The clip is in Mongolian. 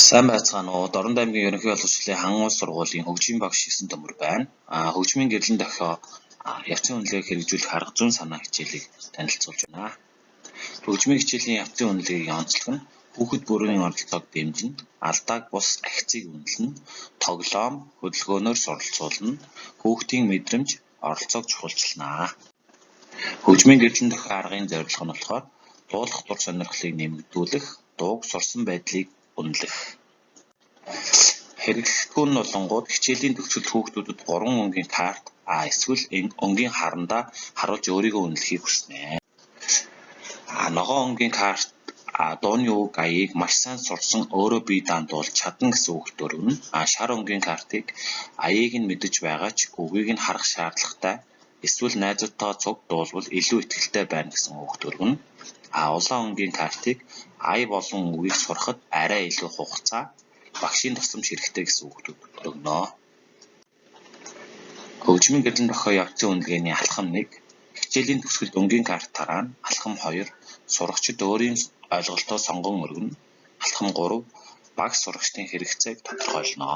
Сайн байцгаана уу? Дорнод аймгийн ерөнхий боловсролын Хан уул сургуулийн хөгжмийн багш Есөн Төмөр байна. Хөгжмийн гэрлэн дохио явцын үнэлгээг хэрэгжүүлэх арга зүйн санаа хичээлийг танилцуулж байна. Хөгжмийн хичээлийн явцын үнэлгээгийн онцлог нь хүүхэд бүрийн оролцоог дэмжинэ, алдааг бус ахицыг үнэлнэ, тоглоом, хөдөлгөөнөөр суралцуулна, хүүхдийн мэдрэмж, оролцоог чухалчилнаа. Хөгжмийн гэрлэн дохио аргын зорилго нь болохоор дуулах дур сонирхлыг нэмэгдүүлэх, дууг сурсан байдлыг үнэлэх. Хэрэглэхүүн нь болонгууд хичээлийн төгсгөлд хүүхдүүдэд 3 өнгийн карт эсвэл өнгийн харандаа харуулж өөрийгөө үнэлэхийг хүснэ. Ногоон өнгийн карт дууны үг аяыг маш сайн сурсан, өөрөө бие даан дуулж чадна гэсэн хүүхдэд өргөнө. Шар өнгийн картыг аяыг нь мэдэж байгаа ч үгийг нь харах шаардлагатай эсвэл найзуудтайгаа цуг дуулвал илүү итгэлтэй байна гэсэн хүүхдэд өргөнө. Улаан өнгийн картыг ая болон үгийг сурахад арай илүү хугацаа, багшийн тусламж хэрэгтэй гэсэн хүүхдүүдэд өргөнө. Хөгжмийн гэрлэн дохио явцын үнэлгээний алхам 1 хичээлийн төгсгөлд өнгийн карт тараана. Алхам 2 сурагчид өөрийн ойлголтоо сонгон өргөнө. Алхам 3 багш сурагчдын хэрэгцээг тодорхойлно.